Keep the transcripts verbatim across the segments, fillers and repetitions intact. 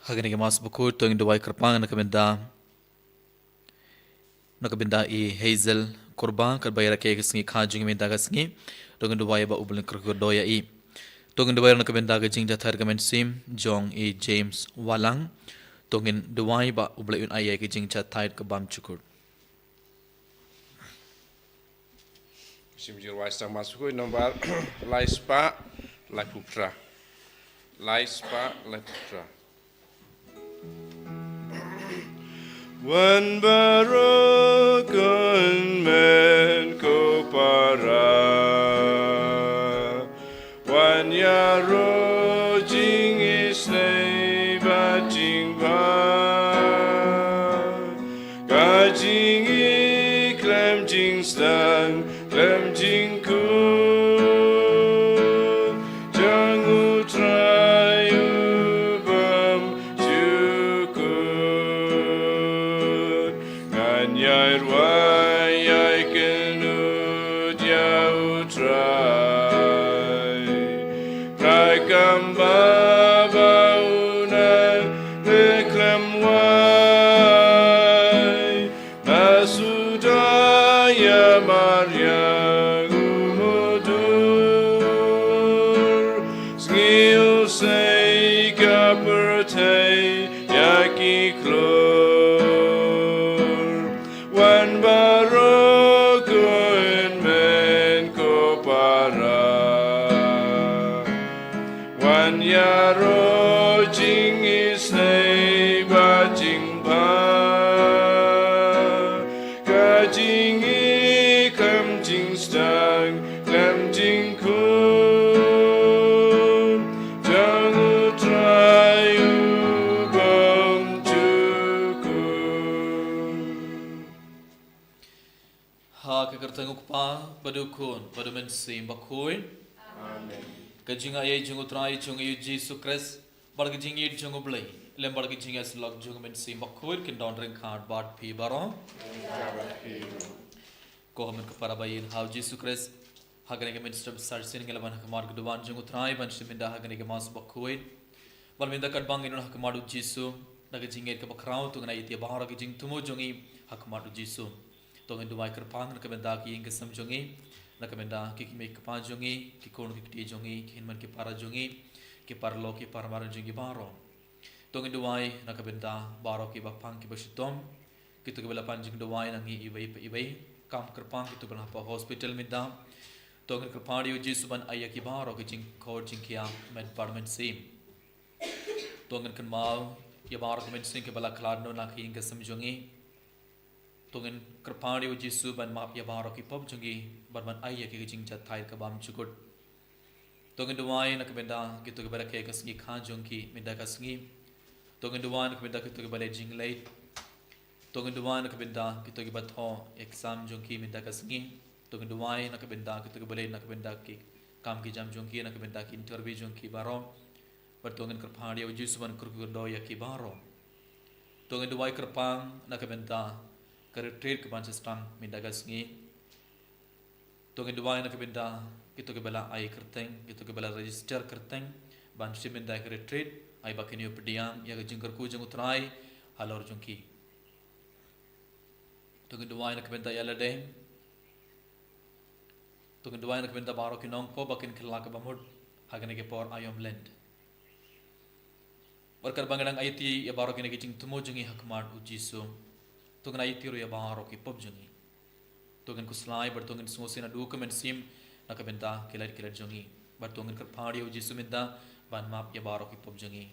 Ha kane ka Mass Bakhuid to ngin duwai kyrpang na ka bynta, na ka bynta i Hazel Kurba, katba ïa rakhe ka sngi kha jong i mynta ka sngi. To ngin duwai ba U Blei un kyrkhu kyrdoh ïa i. To ngin duwai na ka bynta ka jingjahthait ka mynsiem jong i James Walang. To ngin duwai ba U Blei un ai ïa i ka jingjahthait ka bymjukut. Shim jingduwai sa Mass Bakhuid nombar lai spah laiphew phra. Lai spah laiphew phra. Wan baroh ko hynmen ko para, wan ïaroh jingisynei bad jingbha. Ka jingïeit khlem jingsdang khlem jingkhuid jong U Trai U Bymjukut. Ngan ïai rwai ïai kynnoh ïa U Trai. Trai kam ba ba u nang leh khlem wai. Na suda ïa mariang u mudur. Sngi u sei ka pyrthei ïa ki klur. Wan baroh ko hynmen ko para. Wan ïaroh jingisynei bad jingbha. Ka jingïeit khlem jingsdang khlem jingkhuid jong U Trai U Bymjukut. Ha ka kyrteng U Kpa, bad U Khun, bad U Mynsiem Bakhuid. Amen. Ka jingaiei jong U Trai jong ngi U Jisu Khrist, bad ka jingïeit jong U Blei, lem bad ka jingïasyllok jong U Mynsiem Bakhuid, kin don ryngkat bad phi baroh. Ko hynmen ko para ba ïeit ha U Jisu Khrist, ha kane ka mynstep sa shisien ngi la wan ha khmat ka duwan jong U Trai ban shim minda ha kane ka Mass Bakhuid. Bad mynta katba ngi don ha khmat U Jisu, da ka jingngeit kaba khraw to ngin ïa ïa baroh ka jingthmu jong ngi ha khmat U Jisu. To ngin duwai kyrpang na ka bynta ki ïing ki sem jong ngi, na ka bynta ki kmie ki kpa jong ngi, ki khun ki kti jong ngi, ki hynmen ki para jong ngi, ki paralok ki parmar jong ngi baroh. To ngin duwai na ka bynta baroh kiba pang kiba shitom, kito kiba la pan jingduwai na ngi iwei pa iwei, kam kyrpang kito ba la ha hospital mynta. To ngin kyrpad ïa U Jisu ban ai ïa ki baroh ki jingkhot jingkhiah met bad mynsiem. To ngin kynmaw ïa baroh ki mynsiem kiba la khlad noh na ki ïing ki sem jong ngi. To ngin kyrpad ïa U Jisu ban map ïa baroh ki pop jong ngi, bad ban ai ïa ki ka jingjahthait ka bymjukut. To ngin duwai na ka bynta kito kiba rakhe ka sngi kha jong ki mynta ka sngi. To ngin duwai na ka bynta kito kiba leh jingleit. To ngin duwai na ka bynta kito kiba thoh exam jong ki mynta ka sngi. To ngin duwai na ka bynta kito kiba leit na ka bynta ki kam ki jam jong ki, na ka bynta ki interview jong ki baroh. Bad to ngin kyrpad ïa U Jisu ban kyrkhu kyrdoh ïa ki baroh. To ngin duwai kyrpang na ka bynta ka retreat kaban sa sdang mynta ka sngi. To ngin duwai na ka bynta kito kiba la ai kyrteng, kito kiba la register kyrteng ban shim mynta ka retreat, ai ba kin ïoh pdiang ïa ka jingkyrkhu jong U Trai halor jong ki. To ngin duwai na ka bynta ïa lade. To ngin duwai na ka bynta baroh ki nongpop ba kin kylla kaba mut ha kane ka por aïom Lent. Bad katba ngi dang aiti ïa baroh kine ki jingthmu jong ngi ha khmat U Jisu, to ngin aiti ruh ïa baroh ki pop jong ngi. To ngin khuslai bad to ngin sngewsih naduh ka mynsiem na ka bynta ki lait ki lait jong ngi. Bad to ngin kyrpad ïa U Jisu mynta ban map ïa baroh ki pop jong ngi,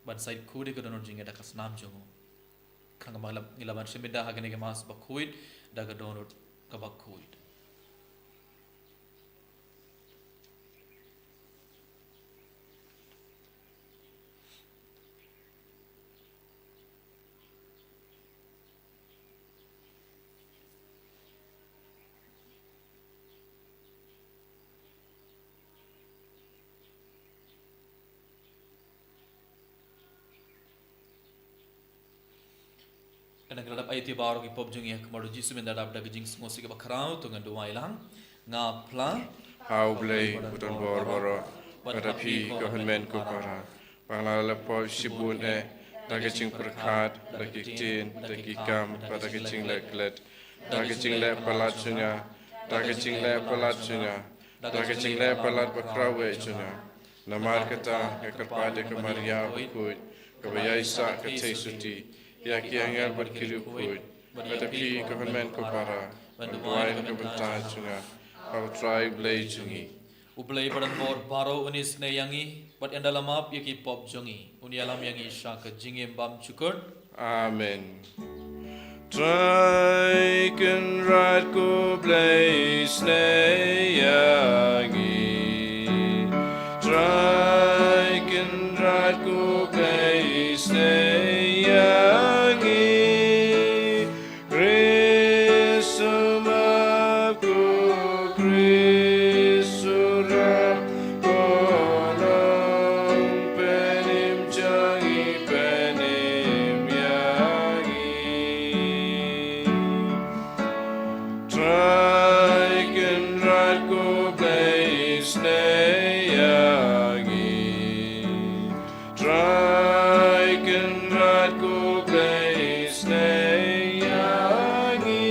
ban sait khuid ïa ka dohnud jong ngi da ka snam jong u. Khnang ba ngi la, ngi la ban shim bynta ha kane ka Mass Bakhuid da ka dohnud kaba khuid. Kane ka la dep aiti baroh ki pop jong ngi ha khmat U Jisu mynta dap da ka jingsngewsih kaba khraw, to ngan duwai lang. Nga phla ha U Blei badonbor baroh, bad ha phi ko hynmen ko para, ba nga la pop shibun eh, da ka jingpyrkhat, da ki ktien, da ki kam, bad da ka jingleh klet, da ka jingleh palat jong nga, da ka jingleh palat jong nga, da ka jingleh palat bakhraw eh jong nga. Namar kata nga kyrpad ïa ka Maria bakhuid, kaba ïaisah ka jingsuti, ïa ki angel bad ki riewkhuid, bad ïa phi ko hynmen ko para, ban duwai na ka bynta jong nga ha U Trai Blei jong ngi. U Blei badonbor baroh un isynei ïa ngi, bad un da lam ap ïa ki pop jong ngi, un ïalam ïa ngi sha ka jingim bymjukut. Amen. Trai Kynrad ko Blei isynei ïa ngi. Trai Kynrad ko Blei isynei ïa ngi. Khrist u map ko, Khrist u rap, ko Nongpynim jong ngi, pynim ïa ngi. Trai Kynrad ko Blei isynei ïa ngi. Trai Kynrad ko Blei isynei ïa ngi.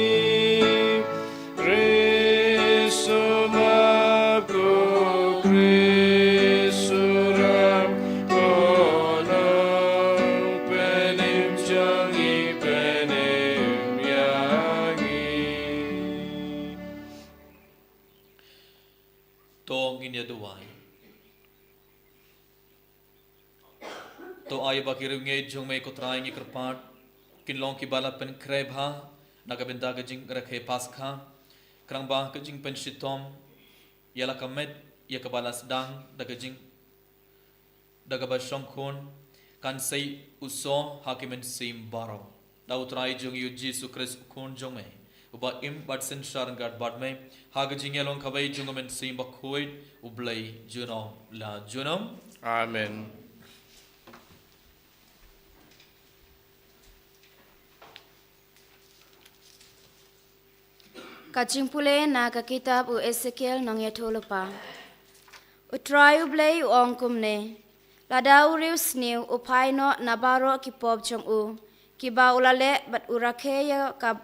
Khrist u map ko, Khrist u rap, ko Nongpynim jong ngi, pynim ïa ngi. To ngin ïa duwai. To ai ba ki riewngeit jong me ko Trai ngi kyrpad, kin long kiba la pynkhreh bha na ka bynta ka jingrakhe Paskha, khnang ba ka jingpynshitom ïa la ka met ïa kaba la sdang da ka jing, da kaba shongkhun, kan sei u soh ha ki mynsiem baroh. Da U Trai jong ngi U Jisu Khrist U Khun jong me, uba im bad synshar ryngkat bad me ha ka jingïalong kawei jong U Mynsiem Bakhuid, U Blei junom la junom. Amen. Ka jingpule na ka kitab u Esekiel nongïathuhlypa. U Trai U Blei u ong kumne: Lada u riewsniew u phai noh na baroh ki pop jong u kiba u la leh, bad u rakhe ïa ka,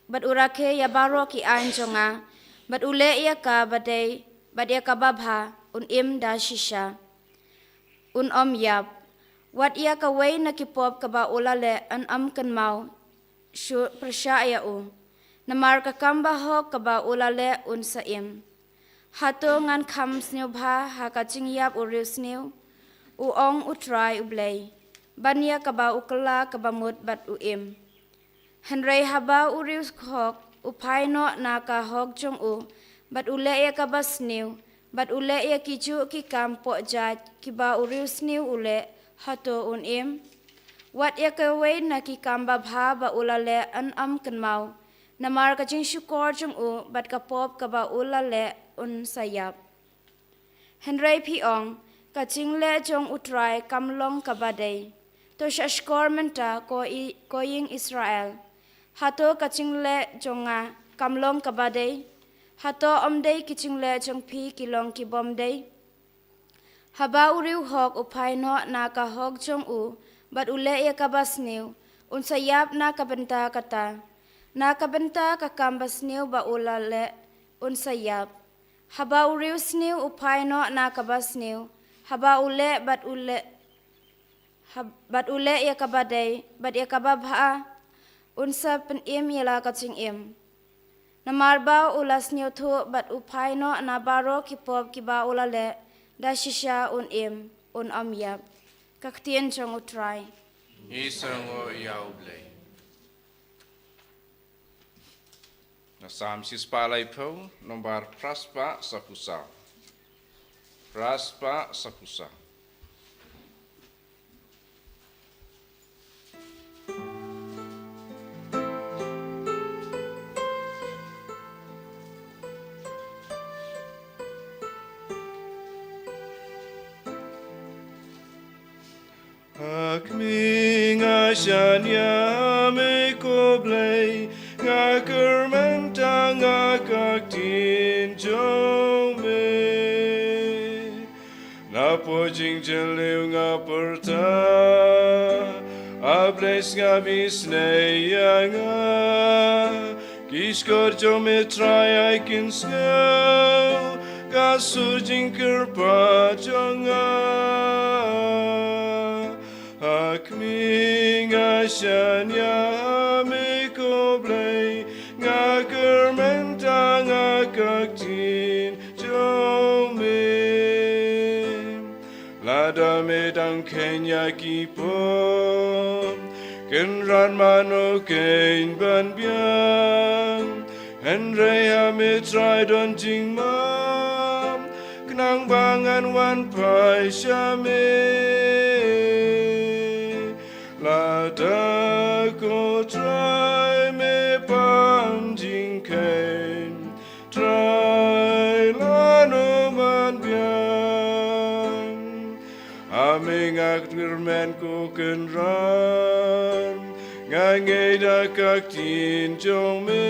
bad u rakhe ïa baroh ki aiñ jong nga, bad u leh ïa kaba dei bad ïa kaba bha, un im da shisha, un ym ïap. Wat ïa kawei na ki pop kaba u la leh un ym kynmaw shuh pyrshah ïa u, namar ka kam bahok kaba u la leh un sa im. Hato ngan kham sngewbha ha ka jingïap u riewsniew? U ong U Trai U Blei, ban ïa kaba u kylla kaba mut bad u im. Hynrei haba u riewhok u phai noh na ka hok jong u, bad u leh ïa kaba sniew, bad u leh ïa kijuh ki kam pohjait kiba u riewsniew u leh, hato un im? Wat ïa kawei na ki kam babha ba u la leh un ym kynmaw, namar ka jingshukor jong u bad ka pop kaba u la leh un sa ïap. Hynrei phi ong, ka jingleh jong U Trai kam long kaba dei. To shahshkor mynta, ko i, ko ïing Israel. Hato ka jingleh jong nga kam long kaba dei? Hato ym dei ki jingleh jong phi ki long ki bym dei? Haba u riewhok u phai noh na ka hok jong u, bad u leh ïa kaba sniew, un sa ïap na ka bynta kata. Na ka bynta ka kam basniew ba u la leh, un sa ïap. Haba u riewsniew u phai noh na kaba sniew, haba u leh bad u leh, hab-, bad u leh ïa kaba dei bad ïa kaba bha, un sa pynim ïa la ka jingim. Namar ba u la sngewthuh bad u phai noh na baroh ki pop kiba u la leh, da shisha un im, un ym ïap. Ka ktien jong U Trai. Ngi sngewnguh ïa U Blei. Na Salm shispah laiphew, nombar phraspah saphew saw. Phraspah saphew saw. Ha khmih nga shaniah ïa me ko Blei, nga kyrmen tang ha ka ktien jong me. Napoh jingjylliew nga pyrta, Blei sngap isynei ïa nga, ki shkor jong me Trai ai kynsngew, ka sur jingkyrpad jong nga. Ha khmih nga shaniah ha me ko Blei, nga kyrmen tang ha ka ktien jong me. Lada me dang kheiñ ïa ki pop, kynran mano kheiñ ban biang. Hynrei ha me Trai don jingmap, khnang ba ngan wan phai sha me. Lada ko Trai me pan jingkheiñ, Trai lano ban biang. Ha me nga kyrmen ko Kynrad, nga ngeit ha ka ktien jong me.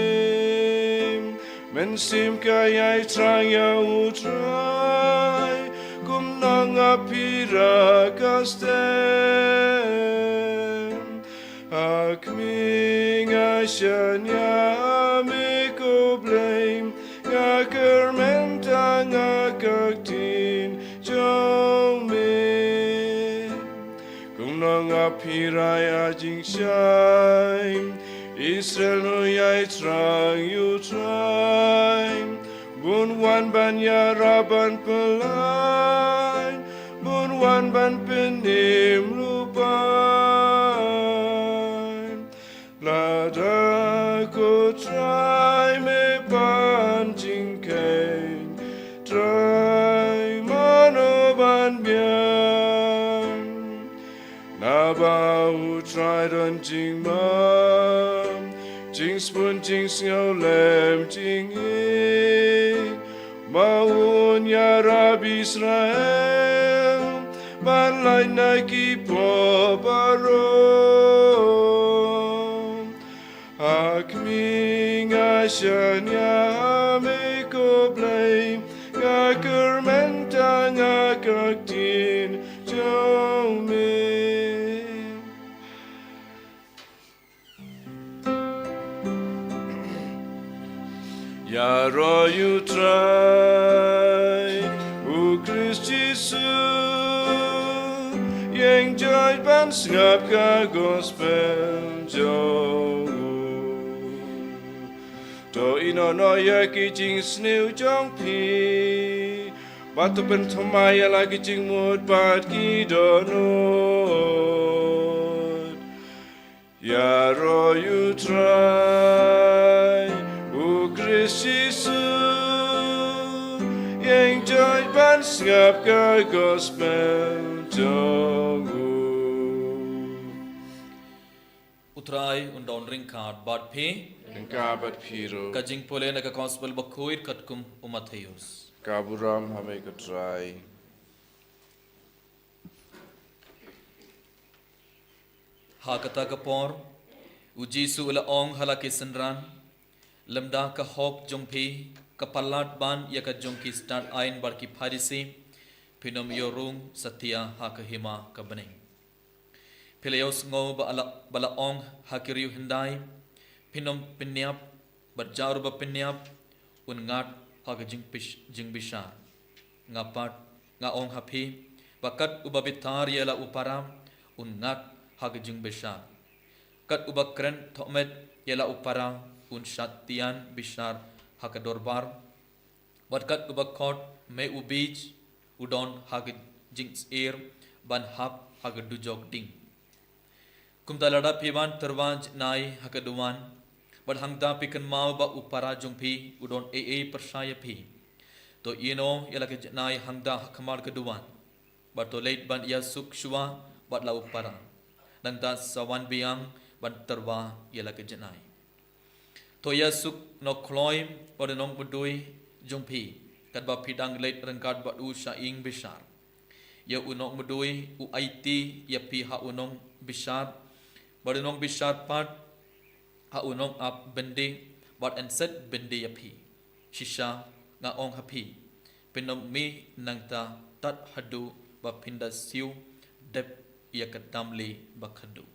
Mynsiem ka ïai thrang ïa u Trai, kumno nga phira ka step. Ha khmih nga shaniah ha me ko Blei, nga kyrmen tang ha ka ktien jong me. Kumno nga phira ïa jingshai, Israel un ïai thrang ïa u Trai. Bun wan ban ïarap ban pynlait, bun wan ban pynim lypa. Lada ko Trai me pan jingkheiñ, Trai mano ban biang. Naba u Trai don jingmap, jingsbun jingsngewlem jingïeit, ba un ïarap Israel ban lait na ki pop baroh. Ha khmih nga shaniah ha me ko Blei, nga kyrmen tang ha ka ktien jong me. Ïaroh ïa u Trai, u Khrist Jisu, ïeng joit ban sngap ka gospel jong u. To ïehnoh noh ïa ki jingsniew jong phi, bad to pynthymmai ïa la ki jingmut bad ki dohnud. Ïaroh ïa u Trai, u Khrist Jisu, ïeng joit ban sngap ka gospel jong u. U Trai un don ryngkat bad phi. Ryngkat bad phi ruh. Ka jingpule na ka gospel bakhuid katkum u Mathaios. Ka burom ha me ko Trai. Ha kata ka por, u Jisu u la ong ha la ki synran, lymda ka hok jong phi ka palat ban ïa ka jong ki stad aiñ bad ki Pharisi, phin ym ïoh rung satia ha ka hima ka bneng. Phi la ïohsngew ba la, ba la ong ha ki riew hyndai, phin ym pynïap, bad jar ba pynïap un ngat ha ka jingpish-, jingbishar. Nga pat nga ong ha phi, ba kat uba bitar ïa la u para un ngat ha ka jingbishar. Kat uba kren thohmet ïa la u para un shad tian bishar ha ka dorbar. Bad kat uba khot me u bieit u don ha ka jingsyier ban hap ha ka dujok ding. Kumta lada phi ban tyrwa janai ha ka duwan, bad hangta phi kynmaw ba u para jong phi u don ei ei pyrshah ïa phi, to ïehnoh ïa la ka janai hangta ha khmat ka duwan, bad to leit ban ïasuk shuwa bad la u para. Nangta sa wan biang ban tyrwa ïa la ka janai. To ïasuk u nongkhloi bad u nongmudui jong phi, katba phi dang leit ryngkat bad u sha ïing bishar. Ïa u nongmudui u aiti ïa phi ha u nongbishar, bad u nongbishar pat ha u nongap byndi, bad yn set byndi ïa phi. Shisha nga ong ha phi, phin ym mih nangta tad haduh ba phin da siew dep ïa ka tamli ba khadduh.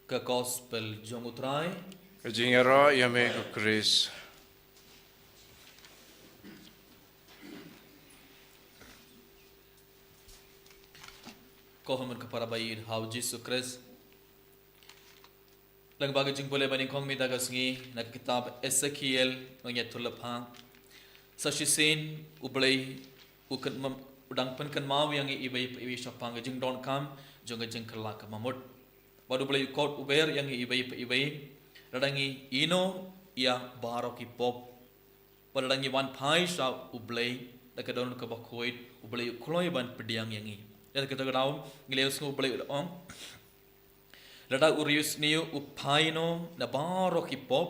Ka Gospel jong U Trai. Ka jingïaroh ïa me ko Khrist. Ko hynmen ko para ba ïeit ha U Jisu Khrist. Lyngba ka jingpule ba nyngkong mynta ka sngi na ka kitab Esekiel, ngi ïathuh lypa. Sa shisien U Blei u kynmaw, u dang pynkynmaw ïa ngi iwei pa iwei shaphang ka jingdonkam jong ka jingkylla ka mamut. Bad U Blei u khot u ber ïa ngi iwei pa iwei, lada ngi ïehnoh ïa baroh ki pop, bad lada ngi wan phai sha U Blei da ka dohnud kaba khuid, U Blei u kloi ban pdiang ïa ngi. Ïa kata ka daw ngi la ïohsngew U Blei u la ong, lada u riewsniew u phai noh na baroh ki pop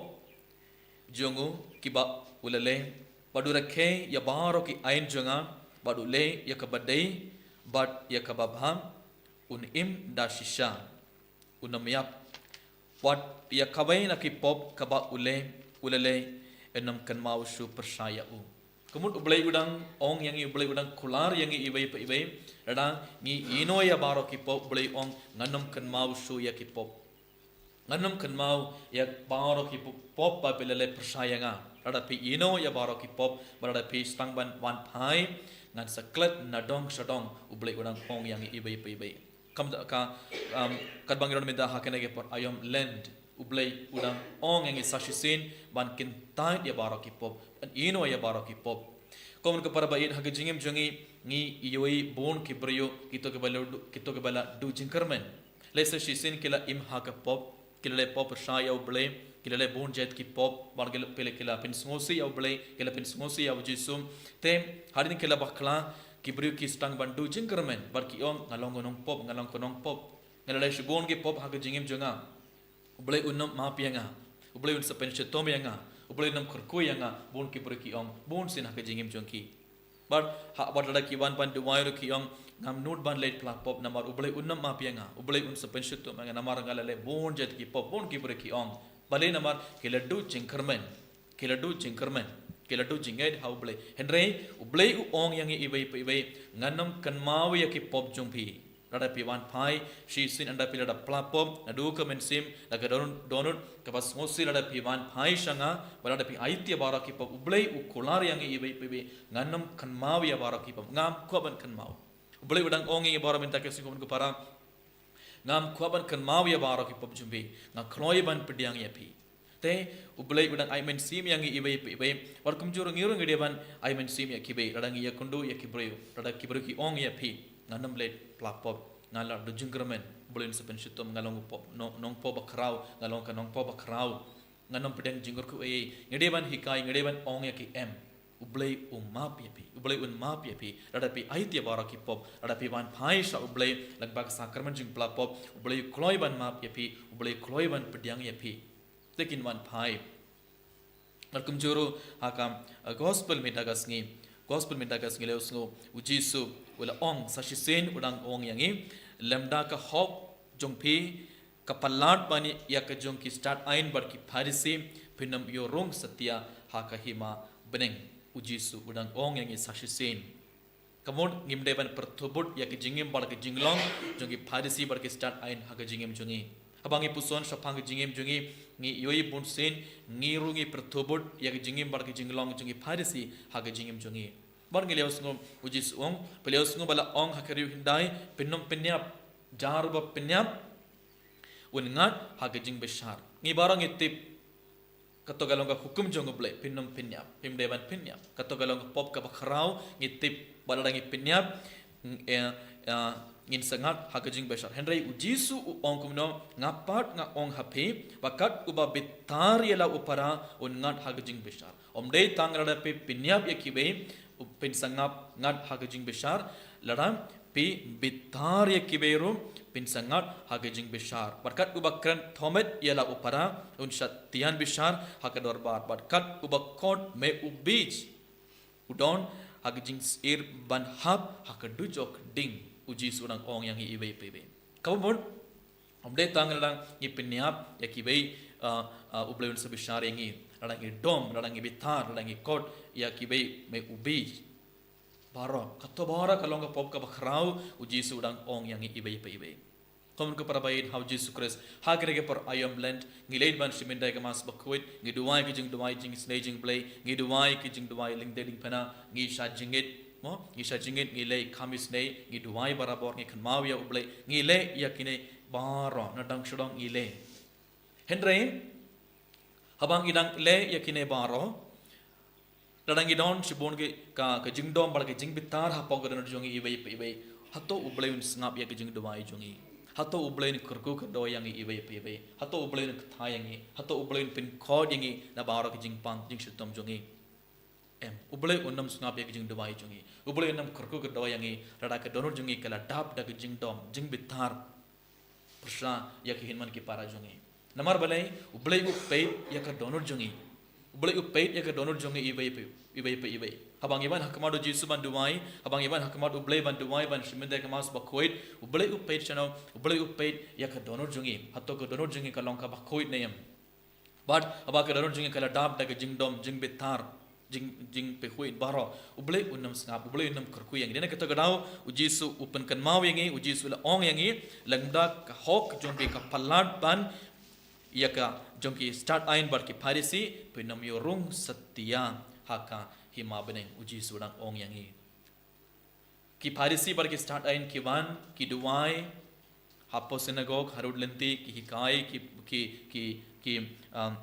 jong u kiba u la leh, bad u rakhe ïa baroh ki aiñ jong nga, bad u leh ïa kaba dei bad ïa kaba bha, un im da shisha, un ym ïap. Wat ïa kawei na ki pop kaba u leh, u la leh, un ym kynmaw shuh pyrshah ïa u. Ka mut U Blei u dang ong ïa ngi, U Blei u dang kular ïa ngi iwei pa iwei, lada ngi ïehnoh ïa baroh ki pop, U Blei u ong, ngan ym kynmaw shuh ïa ki pop. Ngan ym kynmaw ïa baroh ki pop, pop ba phi la leh pyrshah ïa nga. Lada phi ïehnoh ïa baroh ki pop, bad lada phi sdang ban wan phai, ngan sa klet nadong shadong, U Blei u dang ong ïa ngi iwei pa iwei. Kam da ka, um, katba ngi don mynta ha kane ka por aïom Lent, U Blei u dang ong ïa ngi sa shisien ban kyntait ïa baroh ki pop, ban ïehnoh ïa baroh ki pop. Ko hynmen ko para ba ïeit, ha ka jingim jong ngi, ngi ïohi bun ki briew, kito kiba la du-, kito kiba la duh jingkyrmen. Lehse shisien ki la im ha ka pop, ki la leh pop pyrshah ïa U Blei, ki la leh bun jait ki pop, bad ki la, ki la pynsngewsih ïa U Blei, ki la pynsngewsih ïa U Jisu. Te hadien ki la bakla, ki briew ki sdang ban duh jingkyrmen, bad ki ong, nga long ka nongpop, nga long ka nongpop. Nga la leh shibun ki pop ha ka jingim jong nga. U Blei un ym map ïa nga. U Blei un sa pynshitom ïa nga. U Blei un ym kyrkhu ïa nga. Bun ki briew ki ong, bun sien ha ka jingim jong ki. Bad ha, bad lada ki wan ban duwai ruh ki ong, ngam nud ban leit pla pop namar U Blei un ym map ïa nga. U Blei un sa pynshitom ïa nga namar nga la leh bun jait ki pop, bun ki briew ki ong. Balei? Namar ki la duh jingkyrmen. Ki la duh jingkyrmen. Ki la duh jingngeit ha U Blei. Hynrei U Blei u ong ïa ngi iwei pa iwei, ngan ym kynmaw ïa ki pop jong phi. Lada phi wan phai shisien, lada phi la da pla pop naduh ka mynsiem, da ka dohnud, dohnud kaba sngewsih, lada phi wan phai sha nga, bad lada phi aiti ïa baroh ki pop, U Blei u kular ïa ngi iwei pa iwei, ngan ym kynmaw ïa baroh ki pop, ngam kwah ban kynmaw. U Blei u dang ong ïa ngi baroh mynta ka sngi, ko hynmen ko para, ngam kwah ban kynmaw ïa baroh ki pop jong phi, nga kloi ban pdiang ïa phi. Te U Blei u dang ai mynsiem ïa ngi iwei pa iwei. Wat kumjuh ruh ngi ruh ngi dei ban ai mynsiem ïa kiwei, lada ngi ïakynduh ïa ki briew, lada ki briew ki ong ïa phi, ngan ym leit pla pop, nga la duh jingkyrmen, U Blei un sa pynshitom, nga long u pop, nong, nongpop bakhraw, nga long ka nongpop bakhraw. Ngan ym pdiang jingkyrkhu ei ei. Ngi dei ban hikai, ngi dei ban ong ïa ki, em, U Blei u map ïa phi, U Blei un map ïa phi. Lada phi aiti ïa baroh ki pop, lada phi wan phai sha U Blei lyngba ka sakramen jingpla pop, U Blei u kloi ban map ïa phi, U Blei u kloi ban pdiang ïa phi. Te kin wan phai. Bad kumjuh ruh ha ka, uh, gospel mynta ka sngi. Gospel mynta ka sngi la ïohsngew U Jisu u la ong, sa shisien u dang ong ïa ngi, lymda ka hok jong phi ka palat ban ïa ka jong ki stad aiñ bad ki Pharisi, phin ym ïoh rung satia ha ka hima bneng. U Jisu u dang ong ïa ngi sa shisien. Ka mut ngim dei ban pyrthuh bud ïa ka jingim bad ka jinglong jong ki Pharisi bad ki stad aiñ ha ka jingim jong ngi. Haba ngi puson shaphang ka jingim jong ngi, ngi ïohi bunsien, ngi ruh ngi pyrthuh bud ïa ka jingim bad ka jinglong jong ki Pharisi ha ka jingim jong ngi. Bad ngi la ïohsngew U Jisu u ong, phi la ïohsngew ba la ong ha ka riew hyndai, phin ym pynïap, jar ba pynïap un ngat ha ka jingbishar. Ngi baroh ngi tip, kato ka long ka hukum jong U Blei, phin ym pynïap, phim dei ban pynïap. Kato ka long ka pop kaba khraw, ngi tip, ba lada ngi pynïap, ng-, eh, eh, ngin sa ngat ha ka jingbishar. Hynrei U Jisu u ong kumno, nga pat nga ong ha phi, ba kat uba bitar ïa la u para un ngat ha ka jingbishar. Ym dei tang lada phi pynïap ïa kiwei, u phin sa ngat, ngat ha ka jingbishar, lada phi bitar ïa kiwei ruh, phin sa ngat ha ka jingbishar. Bad kat uba kren thomet ïa la u para, un shah tian bishar ha ka dorbar. Bad kat uba khot me u bij, u don ha ka jingsyier ban hap ha ka dujok ding. U Jisu u dang ong ïa ngi iwei pa iwei. Kaba mut, ym dei tang lada ngi pynïap ïa kiwei, uh, uh, U Blei un sa bishar ïa ngi. Lada ngi dom, lada ngi bitar, lada ngi khot ïa kiwei me u bij. Baroh, kato baroh ka long ka pop kaba khraw, U Jisu u dang ong ïa ngi iwei pa iwei. Khun ko para baieit ha u Jisu Khrist, ha kane ka por aïom Lent, ngi leit ban shim bynta ïa ka Mass Bakhuid, ngi duwai ki jingduwai jingisynei jong U Blei, ngi duwai ki jingduwai lyngdei lyngphna, ngi shah jingit, mo, ngi shah jingit, ngi leh kham isynei, ngi duwai barabor, ngi kynmaw ïa U Blei, ngi leh ïa kine baroh, na dang sha dang ngi leh. Hynrei, haba ngi dang leh ïa kine baroh, lada ngi don shibun ki ka, ka jingdom bad ka jingbitar hapoh ka dohnud jong ngi iwei pa iwei. Hato U Blei un sngap ïa ka jingduwai jong ngi? Hato U Blei un kyrkhu kyrdoh ïa ngi iwei pa iwei? Hato U Blei un kthah ïa ngi? Hato U Blei un pynkhuid ïa ngi na baroh ka jingpang jingshitom jong ngi? Em, U Blei un ym sngap ïa ka jingduwai jong ngi. U Blei un ym kyrkhu kyrdoh ïa ngi lada ka dohnud jong ngi ka la dap da ka jingdom, jingbitar pyrshah ïa ki hynmen ki para jong ngi. Namar balei? U Blei u peit ïa ka dohnud jong ngi. U Blei u peit ïa ka dohnud jong ngi iwei pa iwei. Haba ngi wan ha khmat U Jisu ban duwai, haba ngi wan ha khmat U Blei ban duwai, ban shim bynta ïa ka Mass Bakhuid, U Blei u peit shano, U Blei u peit ïa ka dohnud jong ngi. Hato ka dohnud jong ngi ka long kaba khuid ne em? Bad haba ka dohnud jong ngi ka la dap da ka jingdom, jingbitar, jing, jingpyrkhat baroh, U Blei un ym sngap, U Blei un ym kyrkhu ïa ngi. Dei na kata ka daw, U Jisu u pynkynmaw ïa ngi, U Jisu u la ong ïa ngi, lymda ka hok jong phi ka palat ban ïa ka jong ki stad aiñ bad ki Pharisi, phin ym ïoh rung satia ha ka hima bneng, U Jisu u dang ong ïa ngi. Ki Pharisi bad ki stad aiñ ki wan, ki duwai hapoh synagog, harud lynti, ki hikai, ki, ki, ki, ki, um,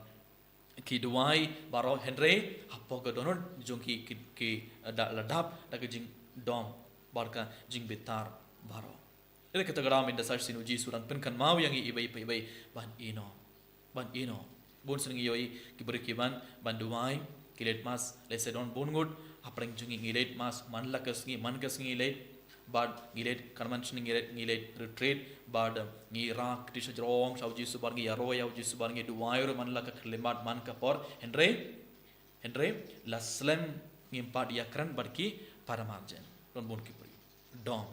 ki duwai baroh, hynrei hapoh ka dohnud jong ki, ki, ki, uh, da, la dap da ka jingdom bad ka jingbitar baroh. Ïa kata ka daw mynta sa shisien U Jisu u dang pynkynmaw ïa ngi iwei pa iwei ban ïehnoh. Ban ïehnoh. Bun sien ngi ïohi ki briew ki wan ban duwai, ki leit Mass, lehse don bun ngut hapdeng jong ngi, ngi leit Mass man la ka sngi, man ka sngi ngi leit, bad ngi leit convention, ngi leit, ngi leit retreat, bad, um, ngi rah kti shajrong sha U Jisu, bad ngi ïaroh ïa U Jisu, bad ngi duwai ruh man la ka khyllipmat, man ka por, hynrei, hynrei la slem ngim pat ïakren bad ki para marjan. Don bun ki briew. Dom.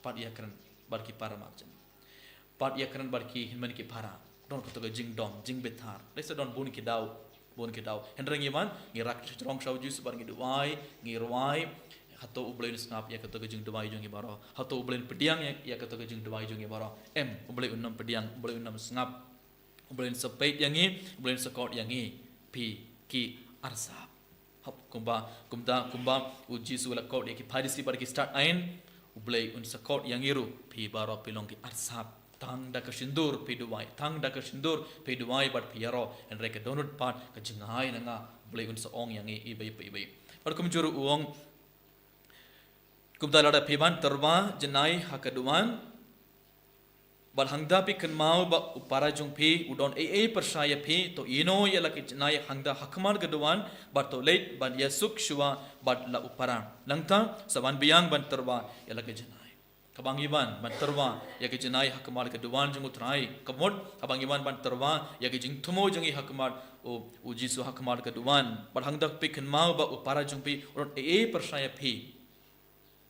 Pat ïakren bad ki para marjan. Pat ïakren bad ki hynmen ki para. Don kato ka jingdom, jingbitar. Lehse don bun ki daw, bun ki daw. Hynrei ngi wan, ngi rah kti shajrong sha U Jisu bad ngi duwai, ngi rwai. Hato U Blei un sngap ïa kato ka jingduwai jong ngi baroh? Hato U Blei un pdiang ïa, ïa kato ka jingduwai jong ngi baroh? Em, U Blei un ym pdiang, U Blei un ym sngap. U Blei un sa peit ïa ngi, U Blei un sa kot ïa ngi. Phi ki arsap. Hap, kumba, kumta, kumba U Jisu u la kot ïa ki Pharisi bad ki stad aiñ, U Blei un sa kot ïa ngi ruh, phi baroh phi long ki arsap. Tang da ka shyndur phi duwai, tang da ka shyndur phi duwai bad phi ïaroh, hynrei ka dohnud pat ka jingai na nga, U Blei un sa ong ïa ngi iwei pa iwei. Bad kumjuh ruh u ong, kumta lada phi ban tyrwa janai ha ka duwan, bad hangta phi kynmaw ba u para jong phi u don ei ei pyrshah ïa phi, to ïehnoh ïa la ka janai hangta ha khmat ka duwan, bad to leit ban ïasuk shuwa bad la u para. Nangta sa wan biang ban tyrwa ïa la ka janai. Haba ngi wan ban tyrwa ïa ka janai ha khmat ka duwan jong U Trai, ka mut haba ngi wan ban tyrwa ïa ka jingthmu jong ngi ha khmat U, U Jisu ha khmat ka duwan, bad hangta phi kynmaw ba u para jong phi u don ei ei pyrshah ïa phi.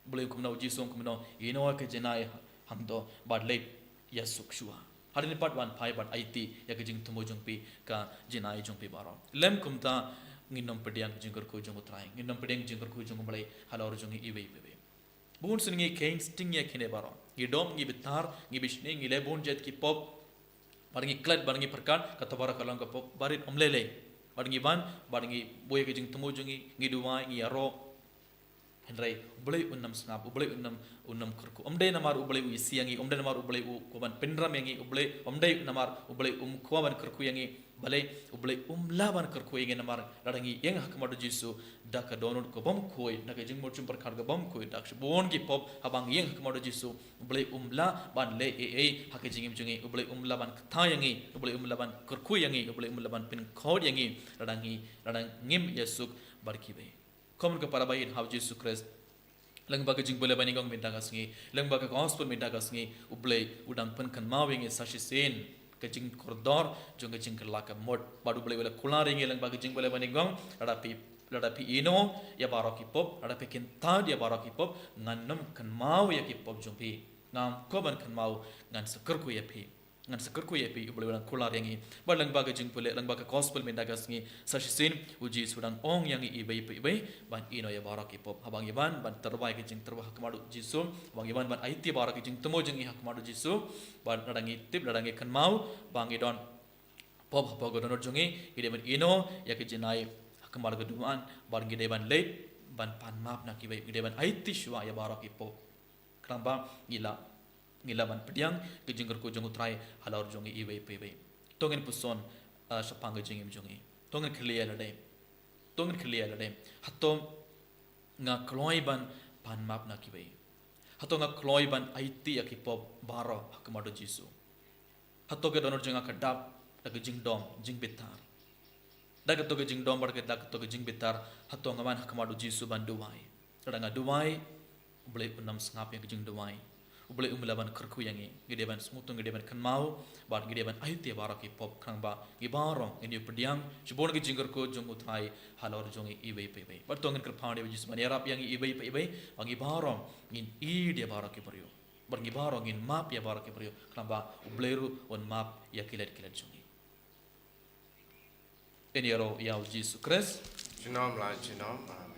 U Blei u ong kumno, U Jisu u ong kumno, ïehnoh ïa ka janai hangto bad leit ïasuk shuwa. Hadien pat wan phai bad aiti ïa ka jingthmu jong phi, ka janai jong phi baroh. Lym kumta ngin ym pdiang ka jingkyrkhu jong U Trai, ngin ym pdiang ka jingkyrkhu jong U Blei halor jong ngi iwei pa iwei. Bun sien ngi kheiñ sting ïa kine baroh. Ngi dom, ngi bitar, ngi bishni, ngi leh bun jait ki pop. Bad ngi klet, bad ngi pyrkhat, kato baroh ka long ka pop barit, ym lei lei. Bad ngi wan, bad ngi buh ïa ka jingthmu jong ngi, ngi duwai, ngi ïaroh. Hynrei U Blei un ym sngap, U Blei un ym, un ym kyrkhu. Ym dei namar U Blei u isih ïa ngi, ym dei namar U Blei u kwah ban pynrem ïa ngi, U Blei, ym dei namar U Blei um kwah ban kyrkhu ïa ngi. Balei? U Blei um lah ban kyrkhu ïa ngi namar lada ngi ïeng ha khmat U Jisu da ka dohnud ka bym khuid, da ka jingmut jingpyrkhat ka bym khuid, da shibun ki pop, haba ngi ïeng ha khmat U Jisu, U Blei um lah ban leh ei ei ha ka jingim jong ngi, U Blei um lah ban kthah ïa ngi, U Blei um lah ban kyrkhu ïa ngi, U Blei um lah ban pynkhuid ïa ngi lada ngi, lada ngim ïasuk bad kiwei. Khun ko para baieit ha U Jisu Khrist, lyngba ka jingpule ba nyngkong mynta ka sngi, lyngba ka gospel mynta ka sngi, U Blei u dang pynkynmaw ïa ngi sa shisien ka jingkordor jong ka jingkylla ka mut. Bad U Blei u la kular ïa ngi lyngba ka jingpule ba nyngkong, lada phi, lada phi ïehnoh ïa baroh ki pop, lada phi kynthad ïa baroh ki pop, ngan ym kynmaw ïa ki pop jong phi. Ngam kwah ban kynmaw, ngan sa kyrkhu ïa phi. Ngan sa kyrkhu ïa phi, U Blei u dang kular ïa ngi. Bad lyngba ka jingpule, lyngba ka gospel mynta ka sngi, sa shisien U Jisu u dang ong ïa ngi iwei pa iwei ban ïehnoh ïa baroh ki pop. Haba ngi wan ban tyrwa ïa ka jingtyrwa ha khmat U Jisu, haba ngi wan ban aiti baroh ki jingthmu jong ngi ha khmat U Jisu, bad lada ngi tip, lada ngi kynmaw ba ngi don pop hapoh ka dohnud jong ngi, ngi dei ban ïehnoh ïa ka jingai ha khmat ka duwan, bad ngi dei ban leit ban pan map na kiwei, ngi dei ban aiti shuwa ïa baroh ki pop. Khnang ba ngi lah, ngi lah ban pdiang ka jingkyrkhu jong U Trai halor jong ngi iwei pa iwei. To ngin puson, ah, shaphang ka jingim jong ngi. To ngin kylli ïa lade. To ngin kylli ïa lade. Hato nga kloi ban pan map na kiwei? Hato nga kloi ban aiti ïa ki pop baroh ha khmat U Jisu? Hato ka dohnud jong nga ka dap da ka jingdom, jingbitar? Da kato ka jingdom bad da kato ka jingbitar, hato nga wan ha khmat U Jisu ban duwai? Lada nga duwai, U Blei un ym sngap ïa ka jingduwai. U Blei um lah ban kyrkhu ïa ngi. Ngi dei ban sngewthuh, ngi dei ban kynmaw, bad ngi dei ban aiti ïa baroh ki pop, khnang ba ngi baroh ngin ïoh pdiang shibun ka jingkyrkhu jong U Trai halor jong ngi iwei pa iwei. Bad to ngin kyrpad ïa U Jisu ban ïarap ïa ngi iwei pa iwei, ba ngi baroh ngin ïeit ïa baroh ki briew. Bad ngi baroh ngin map ïa baroh ki briew, khnang ba U Blei ruh un map ïa ki lad ki lad jong ngi. Ngin ïaroh ïa U Jisu Khrist. Junom la junom. Amen.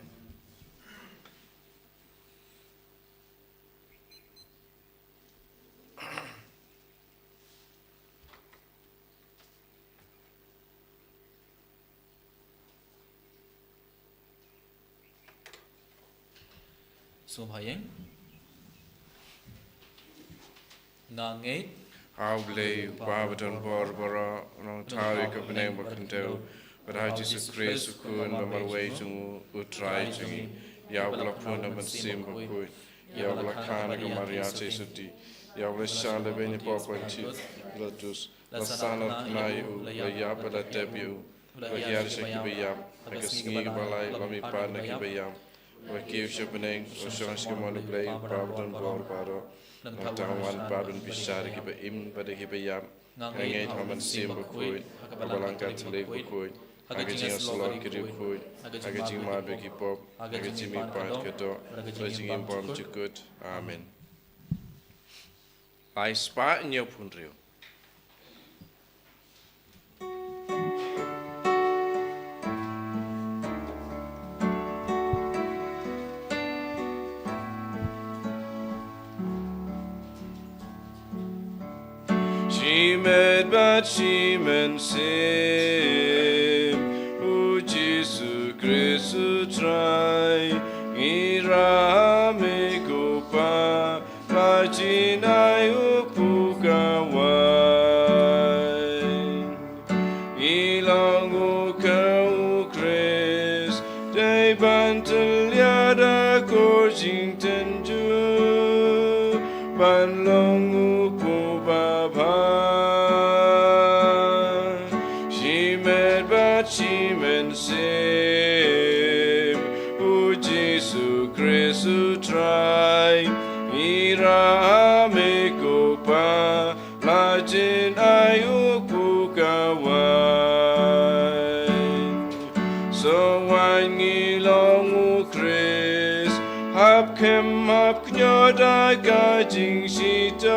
Sngewbha ïeng. Nga ngeit ha U Blei, U Kpa badonbor baroh, u nongthaw ïa ka bneng ba khyndew, bad ha U Jisu Khrist, U Khun ba marwei jong u, U Trai jong ngi, ïa uba la pun na ka mynsiem bakhuid, ïa uba la kha na ka Maria Theisotti, ïa uba la shah lehbeiñ hapoh Pontius Pilatus, la sahnarphna ïa u, la ïap bad la tep ïa u, la hiar sha kiba ïap, ha ka sngi kaba lai la mihpat na kiba ïap, la kiew sha bneng, la shong sha ka mon U Blei U Kpa badonbor baroh, nangta un wan pat ban bishar ïa kiba im bad ïa kiba ïap. Nga ngeit ha ka mynsiem bakhuid, ha ka balang Katholik bakhuid, ha ka jingïasyllok ki riewkhuid, ha ka jingmap ïa ki pop, ha ka jingmihpat ka doh, bad ha ka jingim bymjukut. Amen. Lai spah hynñiew phew hynriew. Shimet bad shi mynsiem, U Jisu Khrist U Trai, ngi ïarap ïa me ko Pa, la jin ai u kpu ka waiñ. Ngi long u ka U Khrist, dei ban tyllia da ka jingtynjuh, ban long u kpu babha. Shimet bad shi mynsiem, U Jisu Khrist U Trai, ngi ïarap ïa me ko Pa, la jin ai u kpu ka waiñ. Sa waiñ, ngi long U Khrist, hap khem hap kñia da ka jingshitom,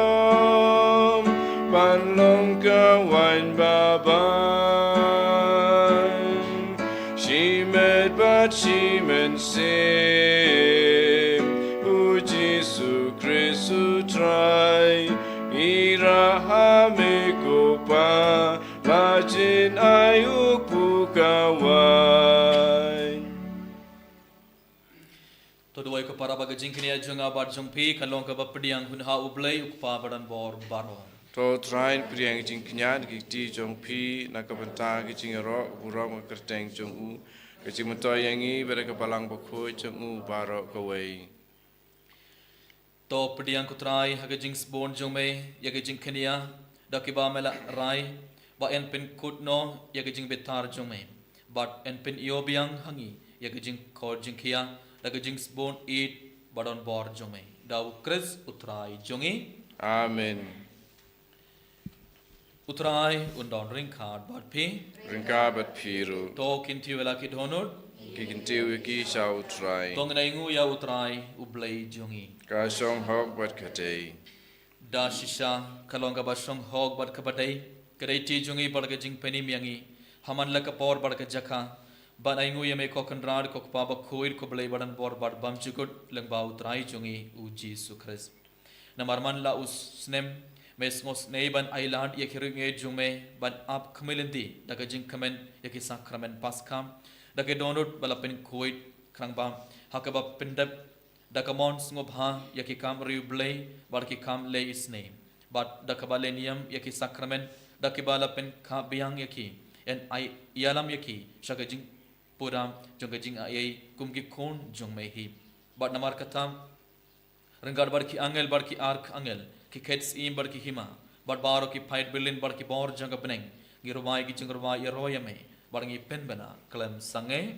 ban long ka waiñ babha. Shimet bad shi mynsiem, U Jisu Khrist U Trai, ngi ïarap ïa me ko Pa, la jin ai u kpu ka waiñ. To duwai ko para ba ka jingkñia jong nga bad jong phi kan long kaba pdiang hun ha U Blei U Kpa badonbor baroh. To Trai, pdiang ka jingkñia da ki kti jong phi na ka bynta ka jingïaroh burom ka kyrteng jong u, ka jingmyntoi ïa ngi bad ka balang bakhuid jong u baroh kawei. To pdiang ko Trai ha ka jingsbun jong me ïa ka jingkñia da kiba me la rai, ba yn pynkut noh ïa ka jingbitar jong me, bad yn pynïoh biang ha ngi ïa ka jingkhot jingkhia da ka jingsbun ïeit badonbor jong me. Da U Khrist U Trai jong ngi. Amen. U Trai un don ryngkat bad phi. Ryngkat bad phi ruh. To kyntiew ïa la ki dohnud. Ki kyntiew ïa ki sha U Trai. To ngin ainguh ïa U Trai U Blei jong ngi. Ka shong hok bad ka dei. Da shisha, ka long kaba shong hok bad kaba dei, ka dei ti jong ngi bad ka jingpynim ïa ngi, ha man la ka por bad ka jaka, ban ainguh ïa me ko Kynrad ko Kpa bakhuid ko Blei badonbor bad bymjukut lyngba U Trai jong ngi U Jisu Khrist. Namar man la u snem, me sngewsynei ban ailad ïa ki riewngeit jong me ban ap khmih lynti da ka jingkmen ïa ki sakramen Paskha, da ki dohnud ba la pynkhuid khnang ba ha kaba pyndep da ka mon sngewbha ïa ki kam riewblei bad ki kam leh isynei, bad da kaba leh niam ïa ki sakramen da kiba la pynkha biang ïa ki, yn ai ïalam ïa ki sha ka jingpura jong ka jingaiei kum ki khun jong me hi. Bad namar kata, ryngkat bad ki angel bad ki archangel, ki khet syiem bad ki hima, bad baroh ki paid byllien bad ki bor jong ka bneng, ngi rwai ki jingrwai ïaroh ïa me, bad ngi pynbna khlem sangeh.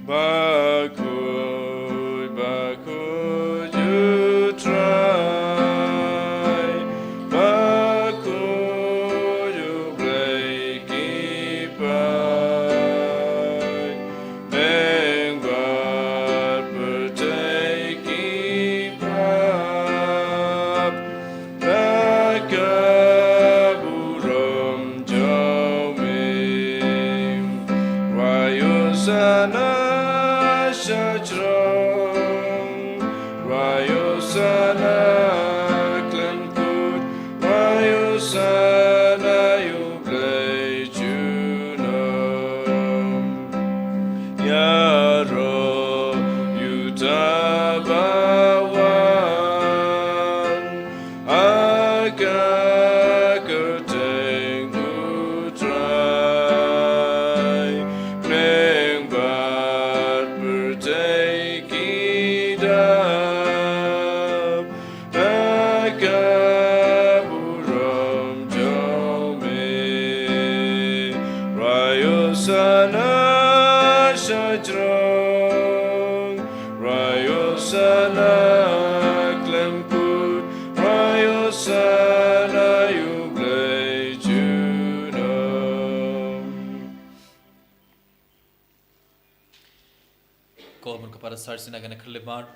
Bakhuid, bakhuid U Trai, bakhuid U Blei ki paid, bad pyrthei ki pap, da ka burom jong me. Rwai Hosana shajrong, rwai Hosana khlem kut, rwai Hosana ïa U Blei junom. Ïaroh ïa uta ba wan ha ka kyrteng U Trai, bneng bad pyrthei ki dap da ka burom jong me. Rwai Hosana shajrong, rwai Hosana khlem kut, rwai Hosana ïa U Blei junom. Ko bun ka para sar sina gana khyllipmat.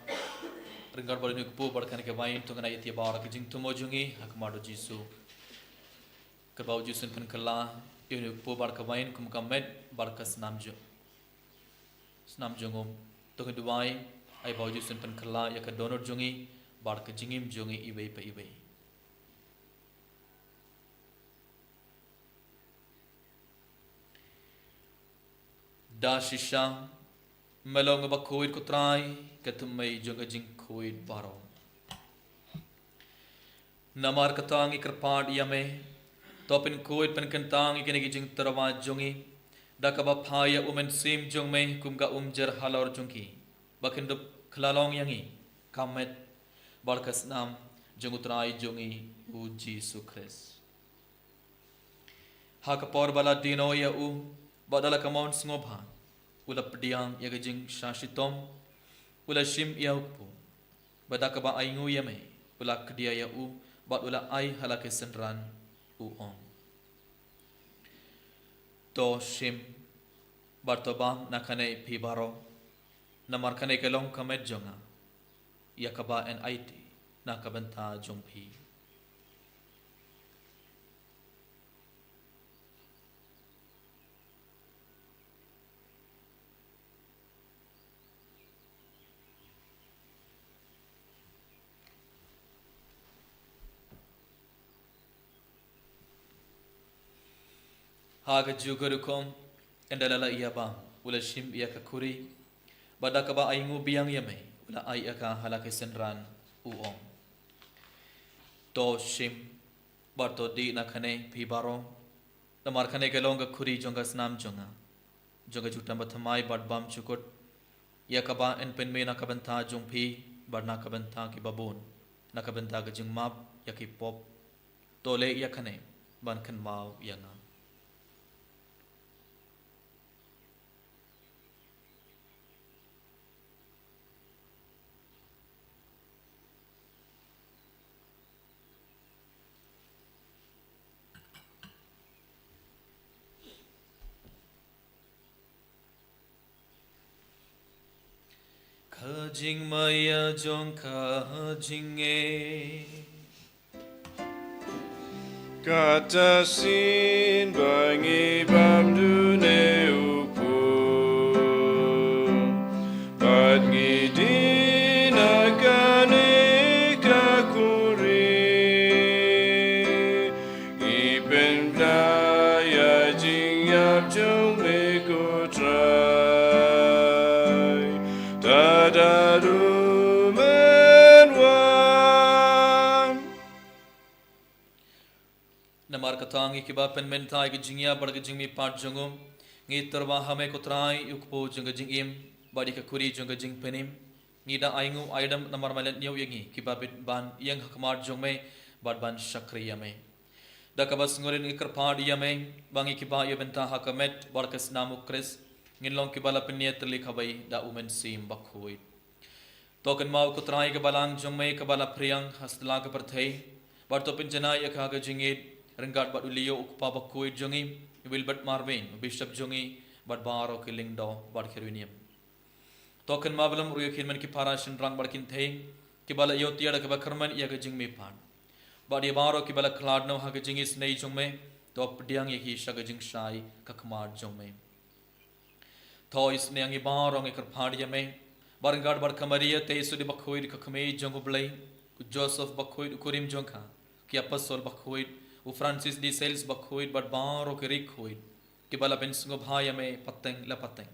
Ryngkat bad ïa une u kpu bad kane ka wain to ngin ïa ïaid ïa bar ka jingthmu jong ngi ha khmat U Jisu. Kyrpad ïa U Jisu un pynkylla ïa une u kpu bad ka wain kum ka met bad ka snam jong, snam jong u. To ngin duwai, ai ba U Jisu un pynkylla ïa ka dohnud jong ngi bad ka jingim jong ngi iwei pa iwei. Da shisha, me long uba khuid ko Trai, ka thymmei jong ka jingkhuid baroh. Namar kata ngi kyrpad ïa me, to pynkhuid pynkyntang ïa kine ki jingtyrwa jong ngi, da kaba phai ïa u Mynsiem jong me kum ka umjer halor jong ki, ba kin dup khlallong ïa ngi ka met bad ka snam jong u Trai jong ngi U Jisu Khrist. Ha ka por ba la die noh ïa u, bad da la ka mon sngewbha, u la pdiang ïa ka jingshah shitom, u la shim ïa u kpu, bad da kaba ainguh ïa me, u la kdiah ïa u, bad u la ai ha la ki synran, u ong: To shim, bad to bam na kane phi baroh, namar kane ka long ka met jong nga, ïa kaba yn aiti na ka bynta jong phi. Ha kajuh ka rukom, ynda la la ïa bam, u la shim ïa ka khuri, bad da kaba ainguh biang ïa me, u la ai ïa ka ha la ki synran, u ong: To shim, bad to dih na kane phi baroh, namar kane ka long ka khuri jong ka snam jong nga, jong ka jutang bathymmai bad bymjukut, ïa kaba yn pynmih na ka bynta jong phi, bad na ka bynta kiba bun, na ka bynta ka jingmap ïa ki pop. To leh ïa kane ban kynmaw ïa nga. Ka Ka jingmaïa jong ka jingngeit. Kata shisien ba ngi bam dune u pud, bad ngi die na kane ka kurim, ngi pynbna ïa ka jingïap jong me ko Trai. Tad haduh men wan. Namar kata ngi kiba pynmynta ïa ka jingïap bad ka jingmihpat jong u, ngi tyrwa ha me ko Trai, ïa u kpu jong ka jingim bad ïa ka khuri jong ka jingpynim. Ngi da ainguh aidam namar me la ñiew ïa ngi kiba bit ban ïeng ha khmat jong me bad ban shakri ïa me. Da kaba sngewrit ngi kyrpad ïa me ba ngi kiba ïa bynta ha ka met bad ka snam u Khrist ngin long kiba la pynïatylli kawei da u Mynsiem Bakhuid. To kynmaw ko Trai ka balang jong me kaba la phriang ha sla ka pyrthei, bad to pynjanai ïa ka ha ka jingïeit ryngkat bad u Leo u kpa bakhuid jong ngi, u Wilbert Marvin u bishop jong ngi, bad baroh ki lyngdoh bad ki riewniam. To kynmaw bad lem ruh ïa ki hynmen ki para shynrang bad kynthei kiba la ïoh tiar da kaba kyrmen ïa ka jingmihpat, bad ïa baroh kiba la khlad noh ha ka jingisynei jong me, to pdiang ïa ki sha ka jingshai ka khmat jong me. To isynei ïa ngi baroh ngi kyrpad ïa me, bad ryngkat bad ka Maria Theisotti bakhuid ka kmie jong u Blei, u Joseph bakhuid u kurim jong ka, ki apostol bakhuid, u Francis de Sales bakhuid bad baroh ki riewkhuid kiba la pynsngewbha ïa me pateng la pateng.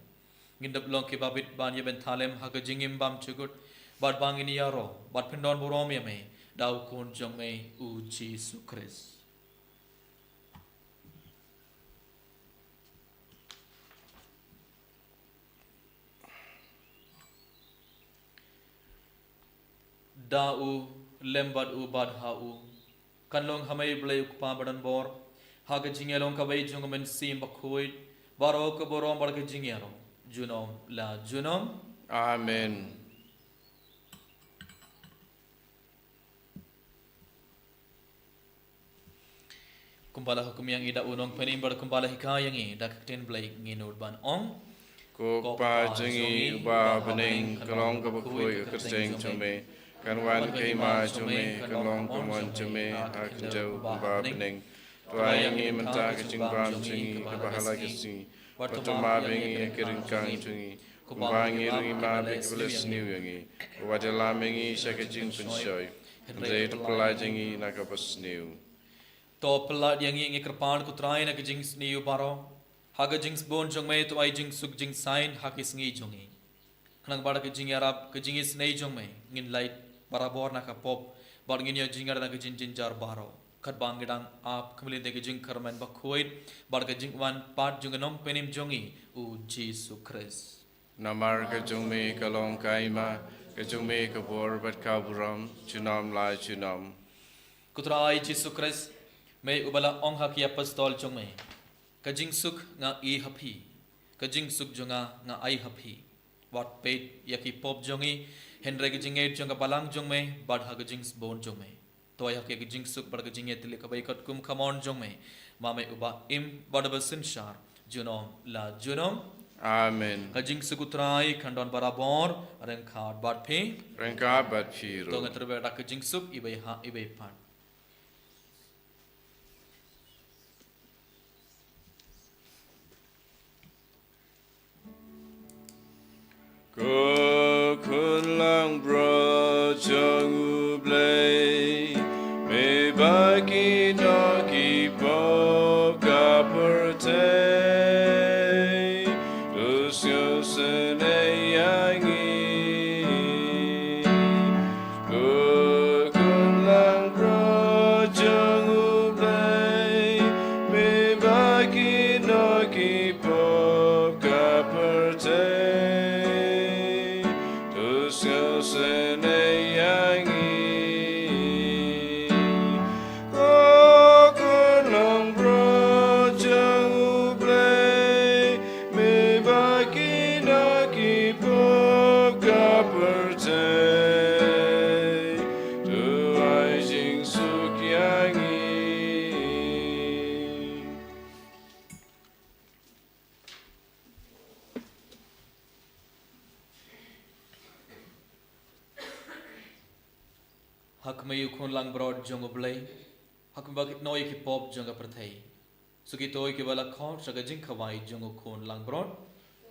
Ngin dep long kiba bit ban ïa bynta lem ha ka jingim bymjukut, bad ba ngin ïaroh bad pyndon burom ïa me da u Khun jong me u Jisu Khrist. Da u, lem bad u bad ha u, kan long ha me Blei u Kpa badonbor, ha ka jingïalong kawei jong u Mynsiem Bakhuid, baroh ka burom bad ka jingïaroh junom la junom. Amen. Kumba la hukum ïa ngi da u Nongpynim bad kumba la hikai ïa ngi da ka ktien Blei ngin nud ban ong. Ko Kpa jong ngi uba ha bneng, ka long kaba khuid ka kyrteng jong me. Kan wan ka hima jong me, kan long ka mon jong me ha ka khyndew uba ha bneng. To ai ïa ngi mynta ka jingbam jong ngi kaba ha la ka sngi, bad to map ïa ngi ïa ki ryngkang jong ngi, kumba ngi ruh ngi map ïa kiba la sniew ïa ngi. Wat ïalam ïa ngi sha ka jingpynshoi, hynrei to pyllait ïa ngi na kaba sniew. To pyllait ïa ngi, ngi kyrpad ko Trai, na ka jingsniew baroh, ha ka jingsbun jong me to ai jingsuk jingsaiñ ha ki sngi jong ngi. Khnang ba da ka jingïarap ka jingisynei jong me ngin lait barabor na ka pop, bad ngin ïoh jingïada na ka jingjynjar baroh, katba ngi dang ap khmih lynti ka jingkyrmen bakhuid bad ka jingwan pat jong u Nongpynim jong ngi u Jisu Khrist. Namar ka jong me ka long ka hima, ka jong me ka bor bad ka burom junom la junom. Ko Trai Jisu Khrist, me uba la ong ha ki apostol jong me, ka jingsuk nga ai ha phi, ka jingsuk jong nga nga ai ha phi. Wat peit ïa ki pop jong ngi, hynrei ka jingngeit jong ka balang jong me bad ha ka jingsbun jong me. To ai ha ki ka jingsuk bad ka jingïatylli kaba ïa katkum ka mon jong me, ma me uba im bad uba synshar junom la junom. Amen. Ka jingsuk u Trai kan don barabor ryngkat bad phi. Ryngkat bad phi ruh. To ngin tyrwa da ka jingsuk iwei ha iwei pat. Ko Khun Langbrot jong U Blei, me ba ki nongkynnoh ki pop ka pyrthei, to sngewsynei ïa ngi. Ko Khun Langbrot jong U Blei, me ba ki nongkynnoh ki pop ka pyrthei, to sngewsynei ïa ngi. Ko Khun Langbrot jong U Blei, me ba ki nongkynnoh ki Ha khmih u Khun langbrot jong U Blei, ha kaba kit noh ïa ki pop jong ka pyrthei. Sa kito kiba la khot sha ka jingkhawai jong u Khun langbrot.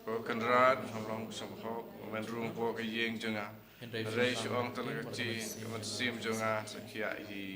Ko Kynrad, hom long sngewbha, men rung hapoh ka ïing jong nga. Hynrei shu ong tang ka ktien, ka mynsiem jong nga sa khia hi.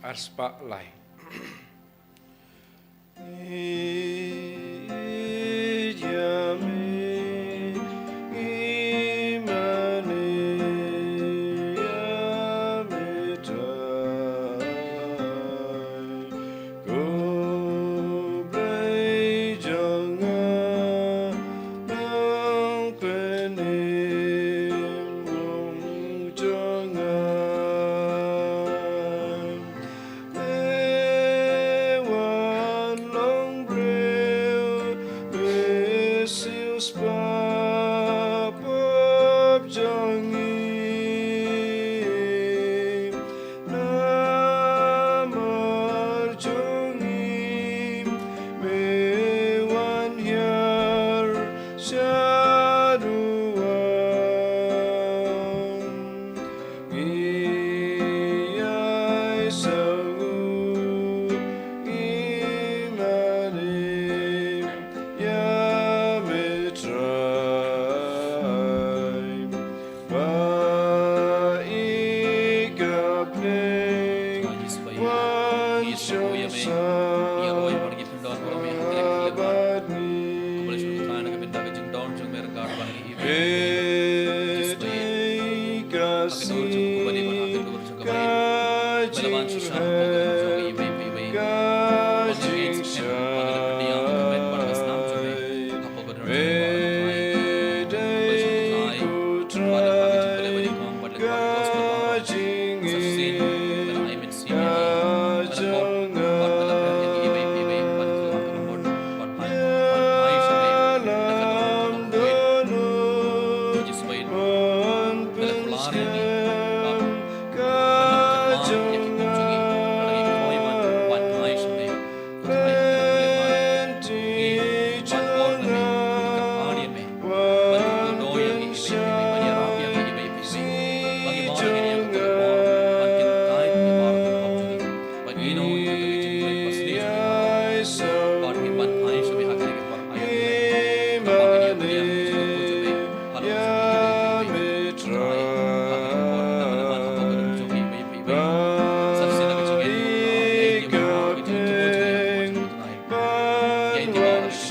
Ar spah lai.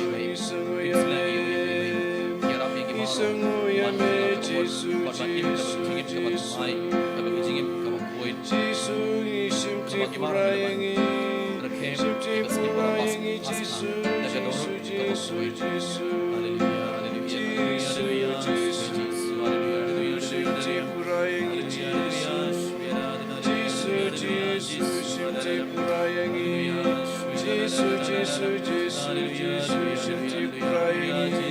Jisu, Jisu, Jisu, Jisu, Jisu, Jisu, shim ti pura ïa ngi, shim ti pura ïa ngi, Jisu, Jisu, Jisu, Jisu. Haleluya, haleluya, Jisu, haleluya, Jisu, Jisu, haleluya, haleluya, shim ti pura ïa ngi, Jisu. Jisu, Jisu, shim ti pura ïa ngi. Jisu, Jisu, Jisu, Jisu, shim ti pura ïa ngi.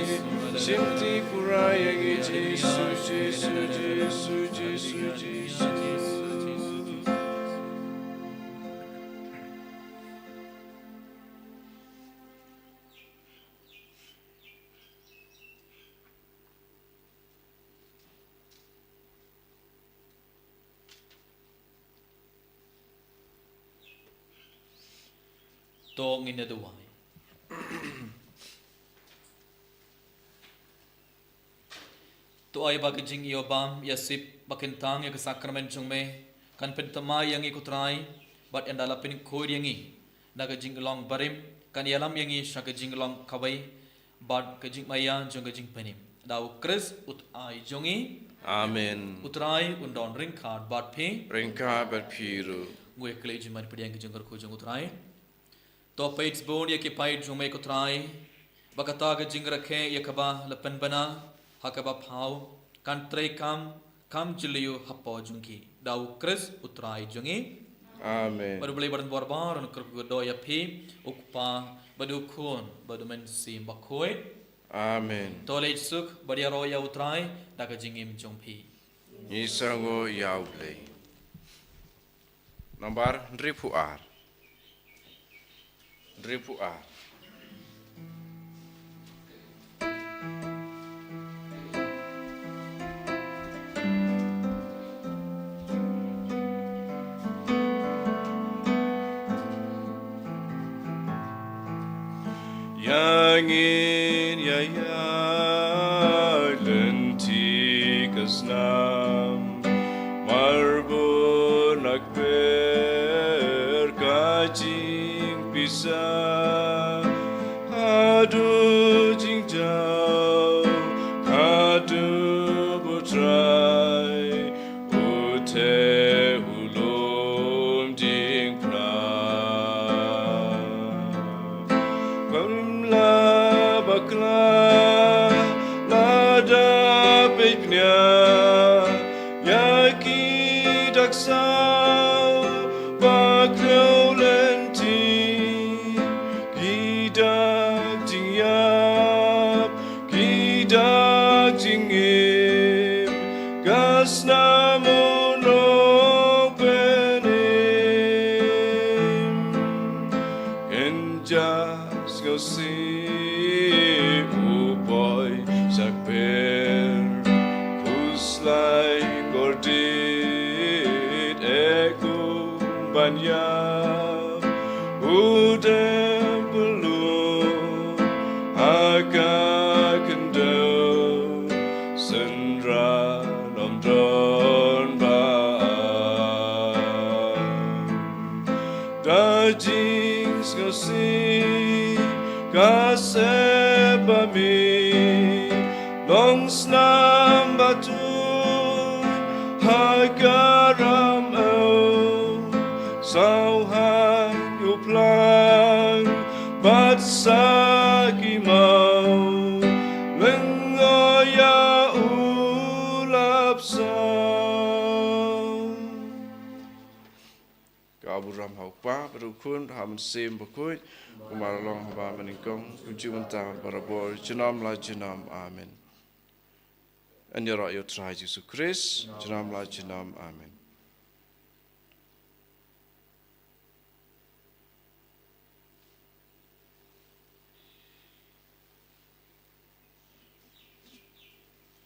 Shim ti pura ïa ngi, Jisu, Jisu, Jisu, Jisu, Jisu. To ngin ïa duwai. To ai ba ka jingïoh bam ïa sip ba kyntang ïa ka sakramen jong me kan pynthymmai ïa ngi ko Trai, bad ynda la pynkhuid ïa ngi na ka jinglong barim, kan ïalam ïa ngi sha ka jinglong kawei bad ka jingmaïa jong ka jingpynim. Da u Khrist u Trai jong ngi. Amen. U Trai un don ryngkat bad phi. Ryngkat bad phi ruh. Ngin ïa kylli jingmut pdiang ka jingkyrkhu jong u Trai. To peit bun ïa ki paid jong me ko Trai, ba kata ka jingrakhe ïa kaba la pynbna ha kaba phaw kan trei kam kam jylliew hapoh jong ki. Da u Khrist u Trai jong ngi. Amen. Bad U Blei ba don bor ba un kyrkhu kyrdoh ïa phi, u Kpa bad u Khun bad u Mynsiem Bakhuid. Amen. To leit suk bad ïaroh ïa u Trai da ka jingim jong phi. Ngi sngewnguh ïa U Blei. Nambar hynriewphew ar. Hynriewphew ar. Ïa ngin ïa ïaid lynti ka snam, mar bun na kper ka jingpisa, haduh jingjaw, haduh ba u Trai u theh u lum diengphna. Kam la bakla lada peit bniah ïa ki dak saw ba khlem lynti, ki dak jingïap, ki dak jingim, ka snam u nongpynim. Kynja sngewsih u poi sha kper, khuslai kordit eh kum ban ïap, u dem pynlut ha ka khyndew, synran ym don ba da jingsngewsih ka sep ba mih, long snam ba tuid ha ka ram ew, saw haiñ u phlang bad sa ki maw, lyngngoh ïa u lapsaw. Ka burom ha u Kpa bad u Khun bad ha u Mynsiem Bakhuid, kumba la long ha ba mynnyngkong, kumjuh mynta barabor, junom la junom. Amen. Yn ïaroh ïa u Trai Jisu Khrist, junom la junom. Amen.